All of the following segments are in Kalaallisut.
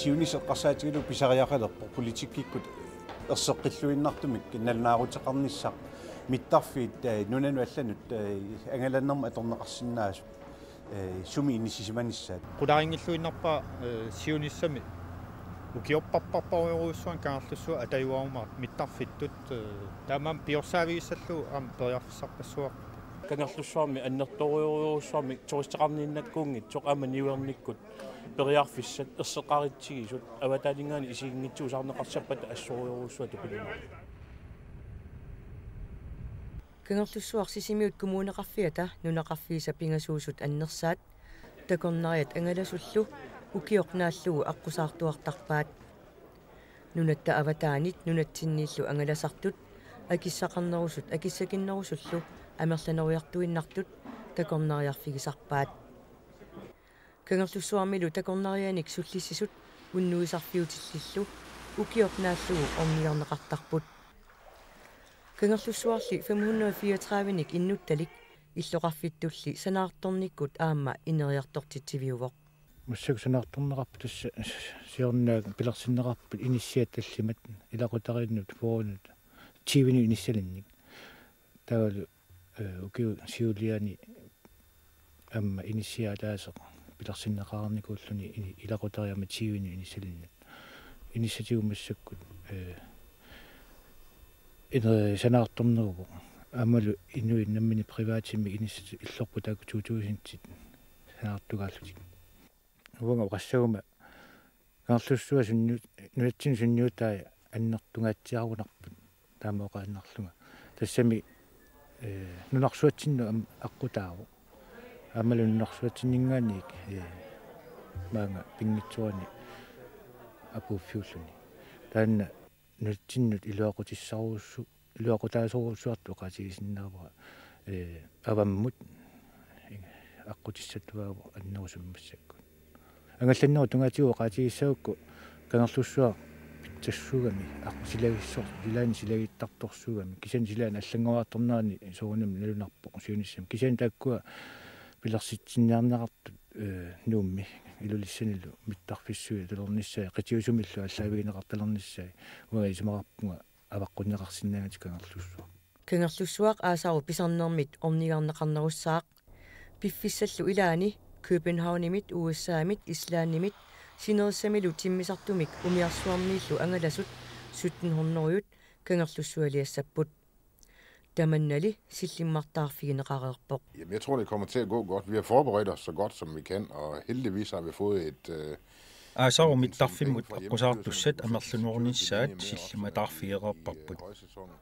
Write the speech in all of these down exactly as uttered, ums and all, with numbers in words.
Siunissaq eqqarsaatigalugu pisariaqalerpoq politikkikkut erseqqilluinnartumik nalunaaruteqarnissaq mittarfiit, eh, nunanut allanut, eh, angalanermut atorneqarsinnaasut, eh, sumi inissisimanissaat. Qularinngilluinnarpara, eh, siunissami ukiorparparparujorujussuarnik Kangerlussuaq atajuaruma mittarfittut, eh, taamaammat piorsaavigissallugu aamma periarfissarpassuaqarpoq. Kangerlussuarmi annertoorujorujussuarmik turisteqarniinnakkuunngitsoq aamma niuernikkut periarfissat erseqqaritsigisut avataaninngaanniit isiginngitsuusaarneqarsimappata assorujorujussuaq tupinnaq. Kangerlussuaq Sisimiut Kommuneqarfiata nunaqarfiisa pingasuusut annersaat takornariat angalasullu ukioq naallugu aqqusaartuartarpaat. Nunatta avataanit nunatsinniillu angalasartut akissaqarnerusut akissakinnerusullu amerlanerujartuinnartut takornariarfigisarpaat. Kangerlussuarmilu takornarianik sullissisut unnuisarfiutillillu ukioq naallugu ornigarneqartarput. Kangerlussuarli fem hundrede fireogtredive-nik innuttalik illoqarfittulli sanaartornikkut aamma ineriartortitsiviuvoq. Massakkut sanaartorneqarput tassa siornaak pilersinneqarput inissiat tallimat ilaqutariinnut fyrrenut tyvenut inissalinnik. Taavalu, eh, ukiut siuliani aamma inissiat ataaseq pilersinneqarnikuulluni ini-, ilaqutariit aamma tyvenut inissalinnut. Inissatigut massakkut, eh, ine-, sanaartorneruvoq. Aammalu inuit namminneq privatimik inissat illorput taakku to tusindit sanaartugaallutik. Uanga oqassaguma Kangerlussuaq sunniut-, nunatsinnut sunniutai annertungaatsiarunarput taama oqaannarlunga. Tassami, eh, nunarsuatsinnut am-, aqqutaavoq. Aammalu nunarsuatsinninngaanniit, eh, maanga pinngitsoorani apuuffiulluni. Taanna nunatsinnut iluaqutissarujussu-, iluaqutaasorujussuartut oqaatigisinnaavara, eh, avammut aqqutissattuaavoq annerusumik massakkut. Angallannerup tungaatigut oqaatigissagukku Kangerlussuaq pitsassuugami, aqqut silagissor-, ilaanni silagittartorsuugami, kisianni silaanni allanngoriartornerani soorunami nalunarpoq siunissami. Kisianni taakkua pilersitsinniarneqartut, eh, Nuummi Ilulissanilu mittarfissuit atulernissaat, qitiusumillu aallaavigineqartalernissai, uanga isumaqarpunga avaqqunneqarsinnaangatik Kangerlussuaq. Kangerlussuaq aasaru pisarnermit ornigarneqarnerussaaq. Piffissallu ilaani Københavnimit, U S A-mit, Islandimit sinerissamilu timmisartumik umiarsuarmiillu angalasut sytten hundredet Kangerlussualiassapput. Tamannali sillimmartaarfigineqareerpoq. Jamen, jeg tror, det kommer til at gå godt. Vi har forberedt os så godt, som vi kan, og heldigvis har vi fået et, øh, Aasaru mittarfimmut aqqusaartussat amerlanerunissaat sillimataarfigereerparput.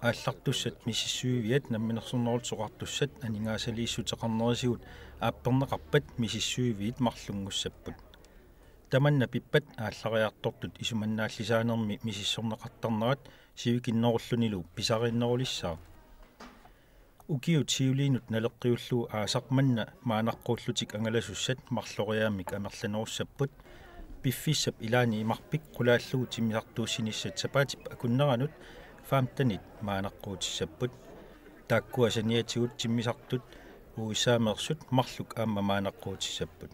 Aallartussat misissuiviat Namminersornerullutik Oqartussat aningaasaliissuteqarnerisigut aapperneqarpat misissuiviit marlunngussapput. Tamanna pippat aallariartortut isumannaallisaanermi misissorneqartarnerat sivikinnerullunilu pisariinnerulissaaq. Ukiut siuliinut naleqqiullugu aasaq manna maanaqquullutik angalasussat marloriaammik amerlanerussapput, piffissap ilaani imarpik qulaallugu timmisartuussinissat sapaatip akunneranut femtenit maanaqquutissapput. Taakkua saniatigut timmisartut U S A-meersut marluk aamma maanaqquutissapput.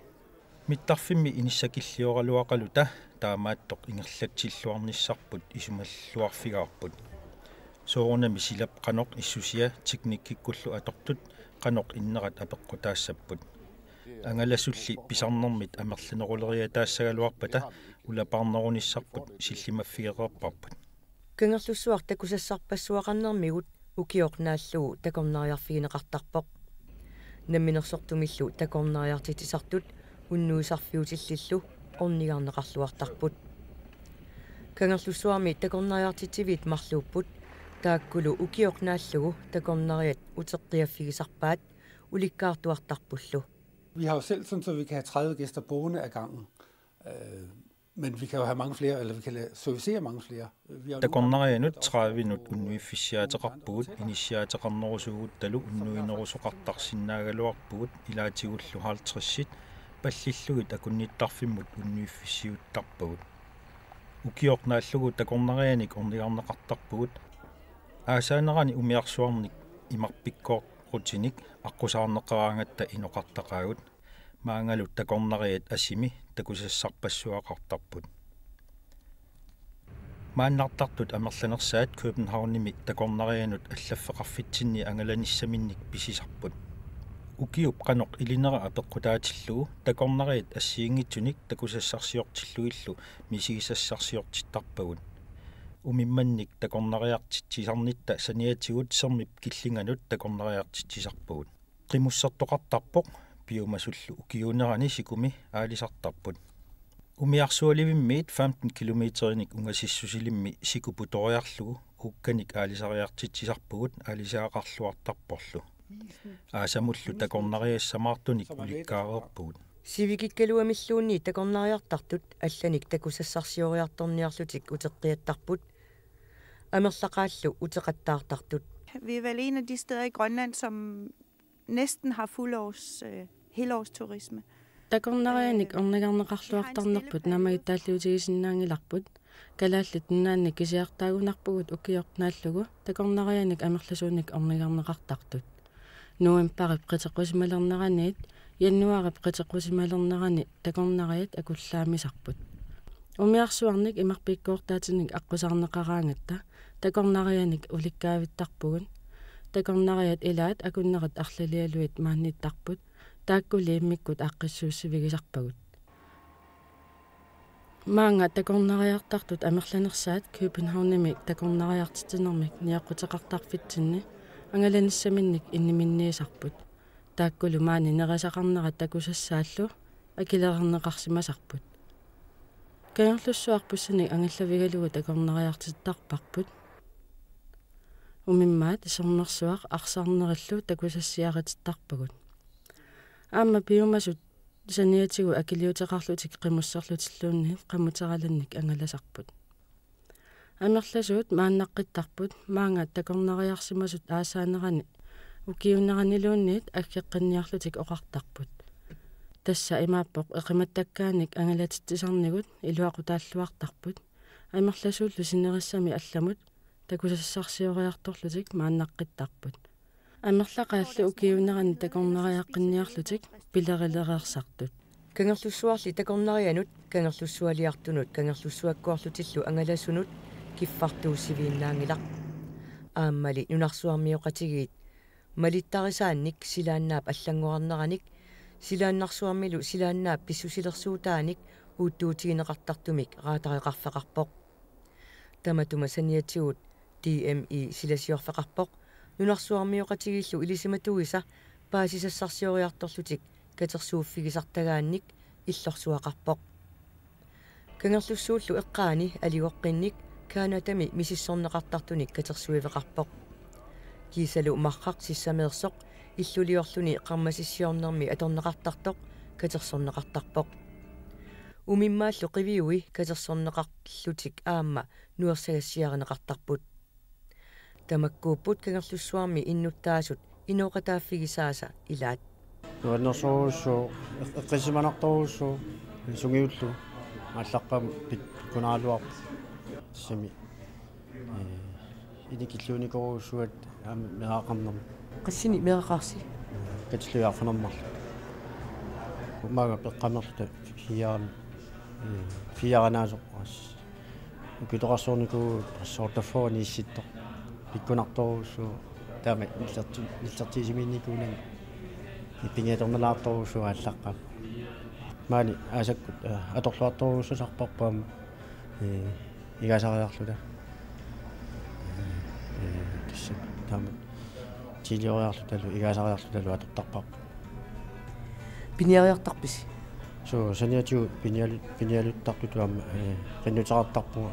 Mittarfimmi inissakillioraluaqaluta taamaattoq ingerlatsilluarnissarput isumalluarfigaarput. Soorunami silap qanoq issusia teknikkikkullu atortut qanoq innerat apeqqutaassapput. Angalasulli pisarnermit amerlaneruleriataassagaluarpata ulapaarnerunissarput sillimaffigereerparput. Kangerlussuaq takusassarpassuaqarnermigut ukioq naallugu takornariarfigineqartarpoq. Namminersortumillu takornariartitsisartut unnuisarfiutillillu ornigarneqarluartarput. Kangerlussuarmi takornariartitsiviit marluupput, taakkulu ukioq naallugu takornariat uteqqiaffigisarpaat ulikkaartuartarpullu. Vi har jo selv sådan, så vi kan have tredive gæster boende ad gangen. Øh, men vi kan jo have mange flere, eller vi kan lade, servicere mange flere. Vi har jo nogle gange Takornarianut tredivenut unnuiffissiaateqarpugut, inissiaateqarnerusuuguttalu unnuinerusoqartarsinnaagaluarpugut, ilaatigullu halvtredsit pallillugit akunnittarfimmut unnuiffissiuttarpagut. Ukioq naallugu takornarianik ornigarneqartarpugut. Aasaanerani umiarsuarnik imarpikkoorutinik aqqusaarneqaraangatta inoqartaqaagut. Maangalu takornariat asimi takusassarpassuaqartarput. Maannartartut amerlanersaat Københavnimi takornarianut allaffeqarfitsinni angalanissaminnik pisisarput. Ukiup qanoq ilinera apeqqutaatillugu takornariat assigiinngitsunik takusassarsiortillugillu misigisassarsiortittarpagut. Umimmannik takornariartitsisarnitta saniatigut Sermip killinganut takornariartitsisarpagut. Qimussertoqartarpoq, piumasullu ukiuunerani sikumi aalisartarput. Umiarsualivimmiit femten kilometerinik ungasissusilimmi siku putoriarlugu uukkanik aalisariartitsisarpugut aalisagaqarluartarporlu. Aasamullu takornariassamaartunik ulikkaareerpugut. Sivikikkaluamilluunniit takornariartartut allanik takusassarsioriartorniarlutik uteqqiattarput. Amerlaqaallu uteqattaartartut. Vi er vel en af de steder i Grønland, som næsten har fuldårs, øh, helårsturisme. Takornarianik ornigarneqarluartarnerput namagittaalliutigisinnaanngilarput. Kalaallit Nunaanni kisiartaagunarpugut ukioq naallugu takornarianik amerlasuunik ornigarneqartartut. Novembarip qiteqqusimalerneraniit januaarip qiteqqusimalernerani takornariat akullaammisarput. Umiarsuarnik imarpikkoortaatinik aqqusaarneqaraangatta takornarianik ulikkaavittarpugut. Takornariat ilaat akunnerit arlalialuit maannittarput, taakkuli immikkut aaqqissuussivigisarpagut. Maanga takornariartartut amerlanersaat Københavnimi takornariartitsinermik nioqquteqartarfitsinni angalanissaminnik inniminniisarput. Taakkulu maani nerisaqarnerat takusassaallu akilererneqarsimasarput. Kangerlussuaq bussinik angallavigalugu takornariartittarparput. Umimmaat sermersuaq arsarnerillu takusassiaritittarpagut. Aamma piumasut saniatigut akiliuteqarlutik qimusserlutilluunniit qamuteralannik angalasarput. Amerlasuut maannaqqittarput maanga takornariarsimasut aasaanerani ukiuuneraniluunniit aggeqqinniarlutik oqartarput. Tassa imaappoq eqimattakkaanik angalatitsisarnigut iluaqutaalluartarput. Amerlasuullu sinerissami allamut takusassarsioriartorlutik maannaqqittarput. Amerlaqaallu ukiuunerani takornariaqqinniarlutik pilerilereersartut. Kangerlussuarli takornarianut, Kangerlussualiartunut, Kangerlussuakkoorlutillu angalasunut kiffartuussiviinnaanngilaq. Aammali nunarsuarmioqatigiit malittarisaannik silaannaap allanngorarneranik, silaannarsuarmilu silaannaap pissusilersuutaanik uuttuutigineqartartumik raatareqarfeqarpoq. Tamatuma saniatigut D M I silasiorfeqarpoq, nunarsuarmioqatigiillu ilisimatuisa paasisassarsioriartorlutik katersuuffigisartagaannik illorsuaqarpoq. Kangerlussuullu eqqaani aligoqqinnik Canadami misissorneqartartunik katersuiveqarpoq. Kiisalu marraq sissameersoq illuliorluni qarmasissiornermi atorneqartartoq katersorneqartarpoq. Umimmaallu qiviui katersorneqarlutik aamma nuersagassiarineqartarput. Tamakkuupput Kangerlussuarmi innuttaasut inooqataaffigisaasa ilaat. Nuannersorujussuuvoq, eq-, eqqissisimanartorujussuuvoq, sungiullugu aallaqqaammut pik-, pikkunaraluarpoq. Tassami, ee, inikilluunikuugatta aamma meeraqarnermi. Qassinik meeraqaarsi? Katillugit arfineq-marluk. Maanga peqqamerluta fiaran, ee, fiaranaasoq. Ukiutoqarsoornikuuvoq, soortaffua niissittoq. Pikkunartorujussuuvoq. Taama nillerti-, nillertigisimiinnikuunani. Ippigiatornalaartorujussuuvoq aallaqqaammut. Maani aasakkut, ee, atorluartorujussuusarparput aamma, ee, igaasariarluta. Ee, ee, tassa taama tiilioriarlutalu, igaasariarlutalu atortarparput. Piniariartarpisi? Suu, saniatigut pinialu-, pinialuttartutut aamma, ee, qinnuteqartarpunga,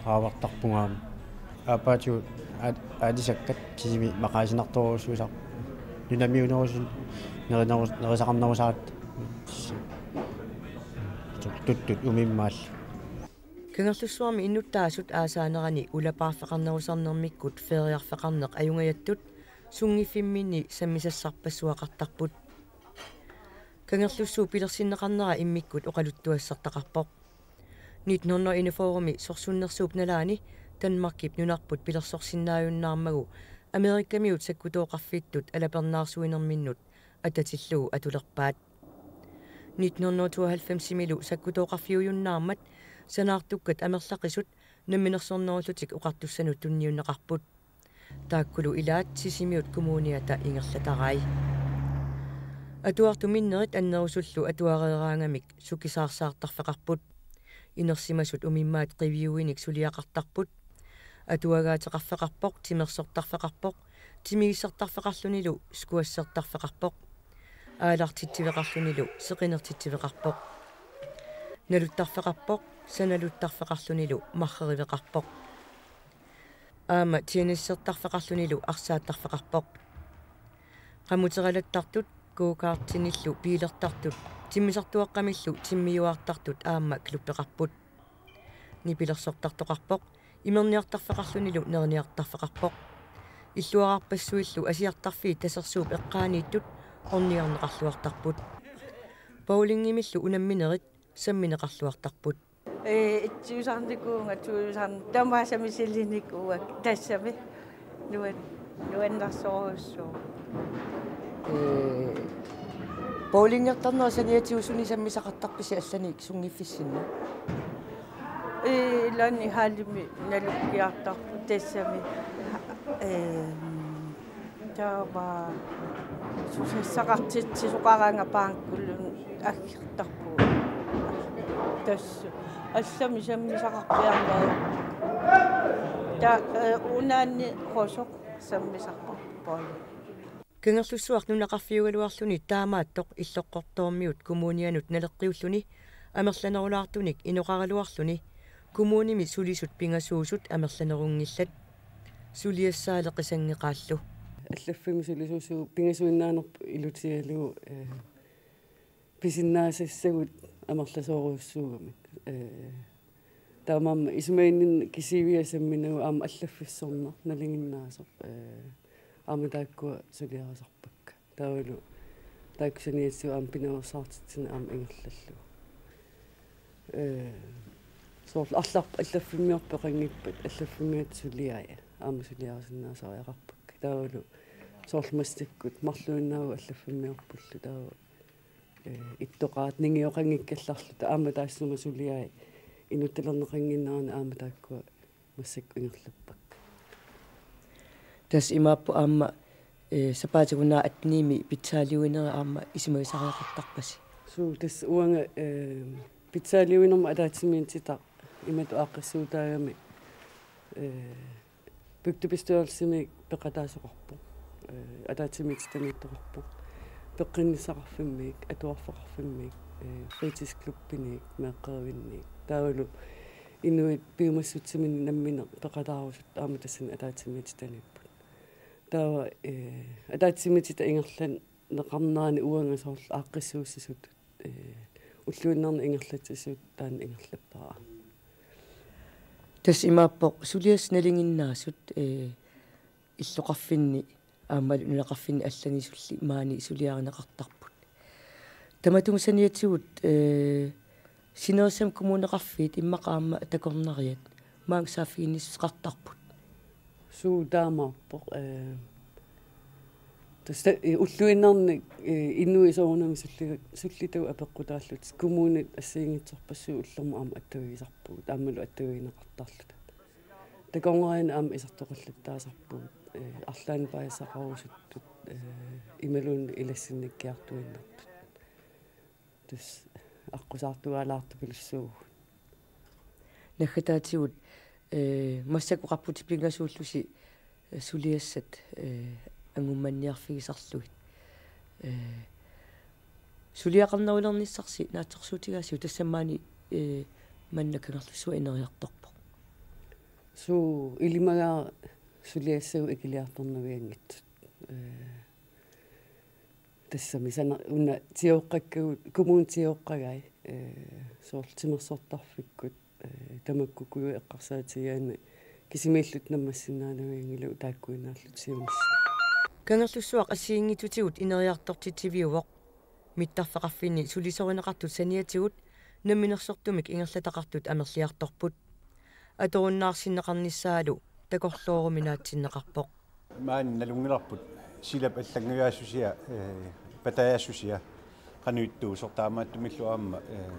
qaavartarpunga aamma. Aappaatigut aat-, aalisakkat kisimi maqaasinartorujussuusarput. Nunamiunerusunik nerineru-, nerisaqarnerusaratta. Tuttut umimmaallu. Kangerlussuarmi innuttaasut aasaanerani ulapaarfeqarnerusarnermikkut feriarfeqarneq ajungajattut sunngiffimminni sammisassarpassuaqartarput. Kangerlussuup pilersinneqarnera immikkut oqaluttuassartaqarpoq. Nitten hundrede enogfyrremi sorsunnersuup nalaani Danmarkip nunarput pilersorsinnaajunnaarmagu Amerikamiut sakkutooqarfittut alapernaarsuinerminnut atatillugu atulerpaat. Nitten hundrede tooghalvfemsimilu sakkutooqarfiujunnaarmat sanaartukkat amerlaqisut namminersornerullutik oqartussanut tunniunneqarput. Taakkulu ilaat Sisimiut kommuniata ingerlatarai. Atuartut minnerit annerusullu atuareeraangamik sukisaarsaartarfeqarput. Inersimasut umimmaat qiviuinik suliaqartarput. Atuagaateqarfeqarpoq, timersortarfeqarpoq, timigissartarfeqarlunilu skuassertarfeqarpoq. Aalartitsiveqarlunilu seqinertitsiveqarpoq. Naluttarfeqarpoq, sanaluttarfeqarlunilu marreriveqarpoq. Aamma tjenestertarfeqarlunilu arsaattarfeqarpoq. Qamuteralattartut, go-kartinillu biilertartut, timmisartuaqqamillu timmiuartartut aamma klubbeqarput. Nipilersortartoqarpoq, imerniartarfeqarlunilu neriniartarfeqarpoq. Illuararpassuillu asiartarfiit tasersuup eqqaaniittut ornigarneqarluartarput. Bowlingimillu unamminerit sammineqarluartarput. Ee, ittiusarnikuuvunga tuusarn-, tamaasa misilinikuuakka tassami. Nuan-, nuannersorujussuuvoq. Ee, bowlingertarnera saniatigut suni sammisaqartarpisi allanik sunngiffissinni? Ee, ilaanni hallimi nalukkiartarpoq tassami. Ee, taava susassaqartitsisoqaraangat paankkuluunniit aggertarpugut. Tassa. Allami sammisaqarpiarneri. Ta-, ee, unaanni qosoq sammisaqarpoq. Kangerlussuaq nunaqarfiugaluarluni taamaattoq Illoqqortoormiut kommunianut naleqqiulluni amerlanerulaartunik inoqaraluarluni kommunimi sulisut pingasuusut amerlanerunngillat. Suliassaaleqisanngeqaallu. Allaffimmi sulisuusugut pingasuinnaanerput ilutigalugu, ee, pisinnaasassagut amerlasoorujussuugamik. Ee, taamaammat isumaginninneq kisiviasamminagu aamma allaffissorneq nalinginnaasoq. Ee, aamma taakkua suliarisarpakka. Taavalu taakku saniatigut aamma pinaveersaartitsineq aamma ingerlallugu. Ee, soorlu arlarput allaffimmiorput peqanngippat allaffimmiata suliai aamma suliarisinnaasariaqarpakka. Taavalu soorlu massakkut marluinnaavoq allaffimmiorpullu taava, ee, ittoqaat ningioqanngikkallarluta aamma taassuma suliai inuttalerneqannginnerani aamma taakkua massakkut ingerlappakka. Tassa imaappoq aamma, ee, sapaatip-akunnera atteniimi pitsaaliuinerit aamma isumagisariaqartarpasi. Suu, tassa uanga, ee, pitsaaliuinermut ataatsimiititaq imatut aaqqissuutaagami, ee, bygdebestyrelsimi peqataasoqarpoq. Ee, ataatsimiititaniittoqarpoq. Peqqinnissaqarfimmiit, atuarfeqarfimmiit, ee, fritidsklubbinik, meeqqerivinniit. Taavalu inuit piumassutsiminnik nammineq peqataarusut aamma tassani ataatsimiititaniipput. Taava, ee, ataatsimiititap ingerlanneqarnerani uanga soorlu aaqqissuussisutut, ee, ulluinnarni ingerlatsisut taanna ingerlappara. Tassa imaappoq suliassat nalinginnaasut, ee, illoqarfinni aammalu nunaqarfinni allanisulli maani suliarineqartarput. Tamatuma saniatigut, ee, sinerissami kommuneqarfiit immaqa aamma takornariat maanga saaffiginnissuteqartarput. Suu, taamaappoq, ee, tassa, ee, ulluinnarni, ee, inuit soorunami sulli-, sullitagut apeqqutaallutik kommunit assigiinngitsorpassuit ullormut aamma attavigisarpugut aammalu attavigineqartarluta. Takornarianik aamma isertoqallattaasarpugut, ee, arlaannik paasisaqarusuttut, ee, imaluunniit ilassinnikkiartuinnartut. Tassa aqqusaartuaalaartupilussuuvugut. Naggataatigut, ee, massakkut oqarputit pingasuullusi, ee, suliassat, ee, angummanniarfigisarlugit. Ee, suliaqarnerulernissarsi naatsorsuutigaasiuk, tassami maani, ee, manna Kangerlussuaq ineriartorpoq? Suu, ilimagaara suliassagut ikiliartornavianngitsut. Ee, tassami sana una tioqqakkagut, kommuni tioqqagai, ee, soorlu timersortarfikkut, ee, tamakkuuku eqqarsaatigigaanni kisimiillutik nammassinnaanavianngilagut taakkuinnaallutik siunissaq. Kangerlussuaq assigiinngitsutigut ineriartortitsiviuvoq. Mittarfeqarfinni sulisorineqartut saniatigut namminersortumik ingerlataqartut amerliartorput. Atorunnaarsinneqarnissaalu takorlooruminaatsinneqarpoq. Maani nalunngilarput silap allanngujaassusia, ee, patajaassusia, qanoq ittuusoq, taamaattumillu aamma, ee,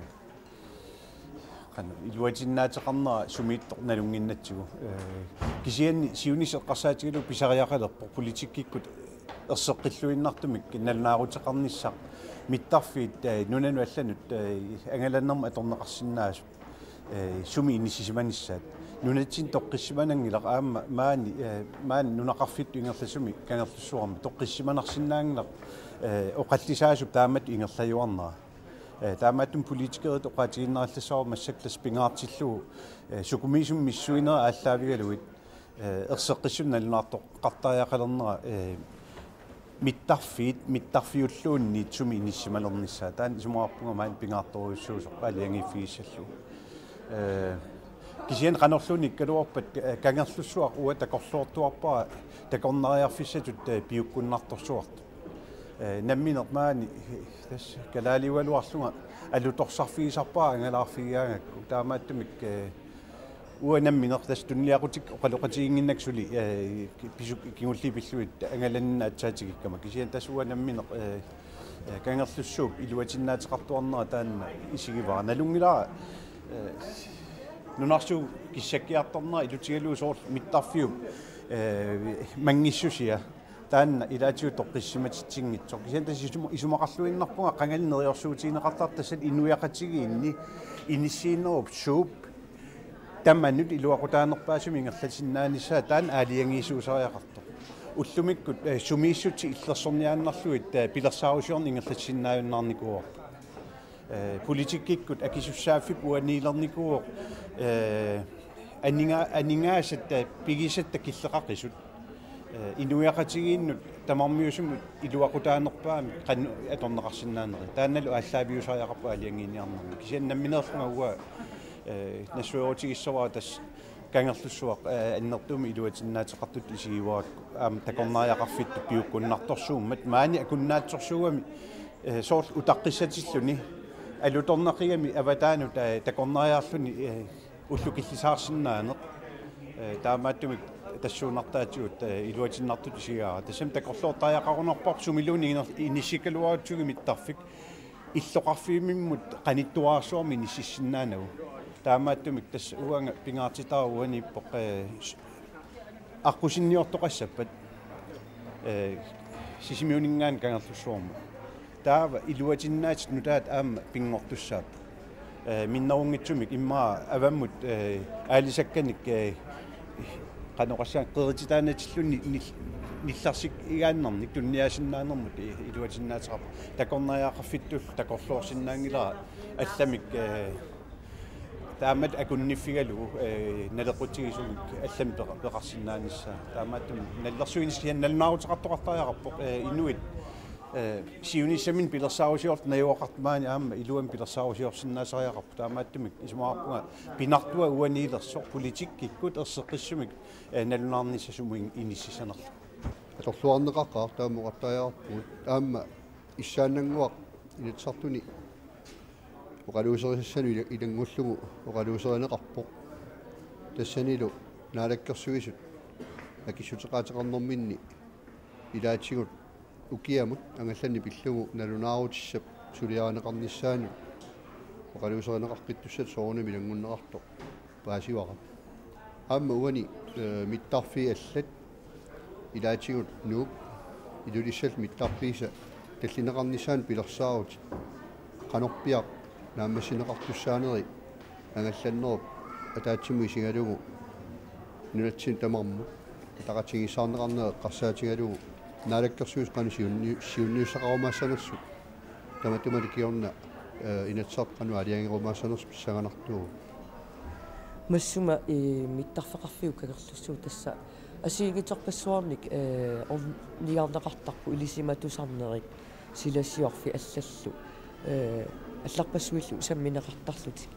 Iluatinnaateqarnera sumiittoq nalunnginnatsigu. Ee, kisianni siunissaq eqqarsaatigalugu pisariaqalerpoq politikkikkut erseqqilluinnartumik nalunaaruteqarnissaq mittarfiit, ee, nunanut allanut, ee, angalanermut atorneqarsinnaasut, ee, sumi inissisimanissaat. Nunatsinni toqqissimananngilaq aamma maani, ee, maani nunaqarfittut ingerlasumi Kangerlussuarmi toqqissimanarsinnaanngilaq, ee, oqallisaasup taamatut ingerlajuarnera. Ee, taamaattumik politikerit oqaatigiinnarallassavarput massakkut tassa pingaartillugu, ee, sukumiisumik misissuinerit aallaavigalugit, ee, erseqqissumik nalunaartoqartariaqalernera, ee, mittarfiit, mittarfiulluunniit sumi inissisimalernissaat. Taanna isumaqarpunga maani pingaartorujussuusoq aalajangiiffigissallugu. Ee, kisianni qanorluunniit ikkaluarpat, ee, Kangerlussuaq uanga takorloortuarpara takornariarfissatut, ee, piukkunnartorsuartut. Ee, nammineq maani, ee, tassa kalaaliugaluarlunga alutorsarfigisarpara angalaarfigigaangakku. Taamaattumik, ee, uanga nammineq tassa tunuliaqutikka oqaloqatiginnginnakku suli, ee, pisut kingulliit pillugit angalaninni aatsaat tigikkama. Kisianni tassa uanga nammineq, ee, ee, Kangerlussuup iluatinnaateqartuarnera taanna isigivara. Nalunngilara, ee, nunarsuup kissakkiartornera ilutigalugu soorlu mittarfiup, ee, manngissusia. Taanna ilaatigut toqqissisimatitsinngitsoq. Kisianni tassa isuma-, isumaqarluinnarpunga qangali neriorsuutigineqartartoq tassa inuiaqatigiinni inissiinerup suup tamanut iluaqutaanerpaasumik ingerlasinnaanissaa taanna aalajangiisuusariaqartoq. Ullumikkut, ee, sumiissutit illersorniaannarlugit, ee, pilersaarusiorneq ingerlasinnaajunnaarnikuuarput. Ee, politikkikkut akisussaaffik uaniilernikuuvoq, ee, aninga-, aningaasat, ee, pigisatta killeqaqisut. Ee, inuiaqatigiinnut tamarmiusumut iluaqutaanerpaamik qanoq atorneqarsinnaanerit. Taannalu aallaaviusariaqarpoq aalajangiiniarnermi. Kisianni nammineerlunga uanga, ee, nassuerutigissavara tassa Kangerlussuaq, ee, annertuumik iluatinnaateqartutut isigivara aamma takornariaqarfittut piukkunnartorsuummat maani akunnaatsorsuugami, ee, soorlu utaqqissatilluni alutornaqigami avataanut, ee, takornariarluni, ee, ullukillisaarsinnaaneq. Ee, taamaattumik tassuunartaatigut, ee, iluatinnartutut isigaara. Tassami takorloortariaqarunarparput sumiluunniit iner-, inissikkaluarutsigu mittarfik illoqarfimmimmut qanittuararsuarmik inississinnaanagu. Taamaattumik tassa uanga pingaartitara uaniippoq, ee, s-, aqqusinniortoqassappat, ee, Sisimiuninngaanniit Kangerlussuarmut. Taava iluatinnaatit nutaat aamma pinngortussaapput. Ee, minnerunngitsumik immaqa avammut, ee, aalisakkanik, ee, qanoq oqassaanga qerititaanatilluni nil-, nillarsigaannarnik tuniniaasinnaanermut, ee, iluatinnaateqarpoq. Takornariaqarfittullu takorloorsinnaanngilara allamik, ee, taamatut akunniffigalugu, ee, naleqqutsigisumik allamik peqa-, peqarsinnaanissaa. Taamaattumik nalilersuinis kisianni nalunaaruteqartoqartariaqarpoq, ee, inuit, ee, siunissaminnut pilersaarusiortut najugaqartut maani aamma iluamik pilersaarusiorsinnaasariaqarput. Taamaattumik isumaqarpunga pinartua uaniilersoq politikkikkut erseqqissumik, ee, nalunaarnissaq sumut in-, inississanerlugu. Atorluarneqaqaaq taama oqartariaqarpugut. Aamma issaannannguaq Inatsisartuni oqaluuserisassanut ila-, ilanngullugu oqaluuserineqarpoq. Tassanilu Naalakkersuisut akissuteqaateqarnerminni ilaatigut ukiamut angallanneq pillugu nalunaarutissap suliarineqarnissaanut oqaluuserineqaqqittussatut soorunami ilanngunneqartoq paasivara. Aamma uani, ee, mittarfiit allat ilaatigut Nuuk Ilulissallu mittarfiisa tallineqarnissaanut pilersaarutit qanorpiaq naammassineqartussaaneri angallannerup ataatsimut isigalugu nunatsinnut tamarmut ataqatigiissaarneqarnera eqqarsaatigalugu Naalakkersuisut qanoq siunni-, siunniussaqarumaassanersut. Tamatuma kingorna, ee, Inatsisartut qanoq aalajangerumaassanersut pissanganartuuvoq. Massuma, ee, mittarfeqarfiup Kangerlussuup tassa assigiinngitsorpassuarnik, ee, ornigarneqartarpoq ilisimatusarnerit silasiorfiit allallu, ee, allarpassuillu sammineqartarlutik.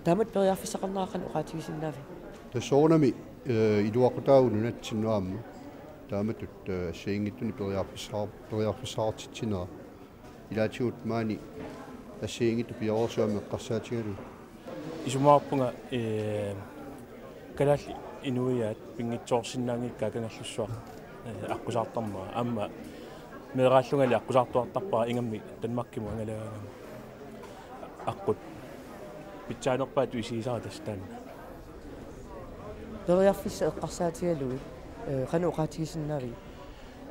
Taamatut periarfissaqarnera qanoq oqaatigisinnaaviuk? Tassa soorunami, ee, iluaqutaavugut nunatsinnut aamma. Taamatut, ee, assigiinngitsunik periarfissaqar-, periarfissaqartitsinera. Ilaatigut maani assigiinngitsut pioreersut aamma eqqarsaatigalugu. Isumaqarpunga, ee, kalaallit inuiaat pinngitsoorsinnaanngikkaat Kangerlussuaq, ee, aqqusaartarmara. Aamma meeraallungali aqqusaartuartarpara ingammik Danmarkimut angalagaangama. Aqqut. Pitsaanerpaatut isigisara tassa taanna. Periarfissat eqqarsaatigalugit, eh, qanoq oqaatigisinnaavigit?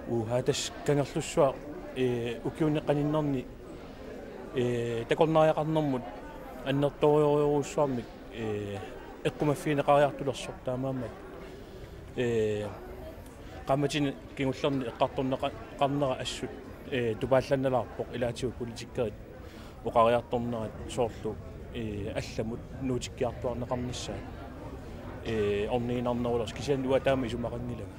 Uha, tassa Kangerlussuaq, eh, ukiuni qaninnerni, eh, takornariaqarnermut annertoorujorujussuarmik, eh, eqqumaffigineqariartulersoq taamaammat, eh, qaammatini kingullerni eqqartorneqa-, qarnera assut, eh, tupaallannalaarpoq ilaatigut politikerit oqariartornerat soorlu, eh, allamut nuutikkiartuarneqarnissaat, eh, orniginarnerulersoq kisianni uanga taama isumaqanngilanga.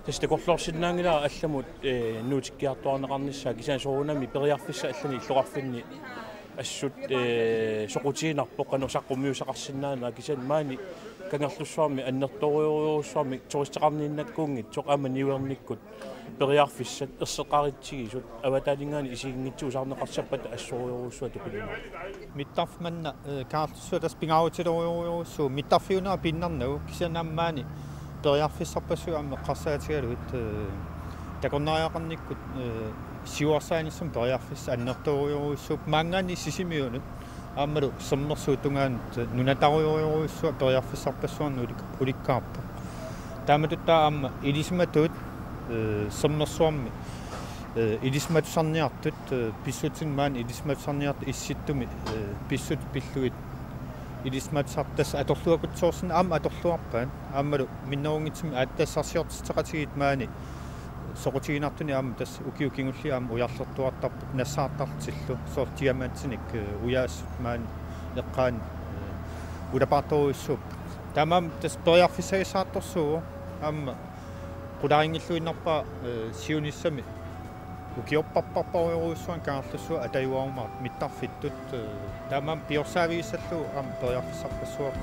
Tassa takorloorsinnaanngilara allamut, eh, nuutikkiartuarneqarnissaa kisianni soorunami periarfissaq allanik illoqarfinni assut, eh, soqutiginarpoq qanoq saqqummiussaqarsinnaanera kisianni maani Kangerlussuarmi annertoorujorujussuarmik turisteqarniinnakkuunngitsoq aamma niuernikkut periarfissat erseqqaritsigisut avataaninngaanniit isiginngitsuusaarneqassappata assorujorujussuaq tupinnaq. Mittarfik manna, eh, Kangerlussuaq tassa pingaarutilerujorujussuuvoq mittarfiunera piinnarnagu kisianni aamma maani periarfissarpassuit aamma eqqarsaatigalugit, eh, takornariaqarnikkut, eh, siuarsaanissamut periarfissaq annertoorujorujussuuvoq maanngaanniit Sisimiunut aammalu Sermersuup tungaanut, eh, nunatarujorujussuaq periarfissarpassuarnut ulik-, ulikkaarpoq. Taamatut taava aamma ilisimatut, eh, Sermersuarmi, eh, ilisimatusarniartut, eh, pissutsit maani ilisimatusarniartut Issittumi, eh, pissutsit pillugit ilisimatusartut tassa atorluakutsoorsinnaasut aamma atorluarpaat. Aammalu minnerunngitsumik aatsitassarsiortitseqatigiit maani soqutiginartunik aamma tassa ukiut kingulliit aamma ujarlertuartarput nassaartarlutillu soorlu diamantinik, eh, ujaasut maani eqqaani, eh, ulapaartorujussuupput. Taamaammat tassa periarfissagissaartorsuuvoq aamma qularinngilluinnarpara, eh, siunissami ukiorparparparujorujussuarnik Kangerlussuaq atajuarumaartoq mittarfittut, eh, taamaammat piorsaavigissallugu aamma periarfissarpassuarnik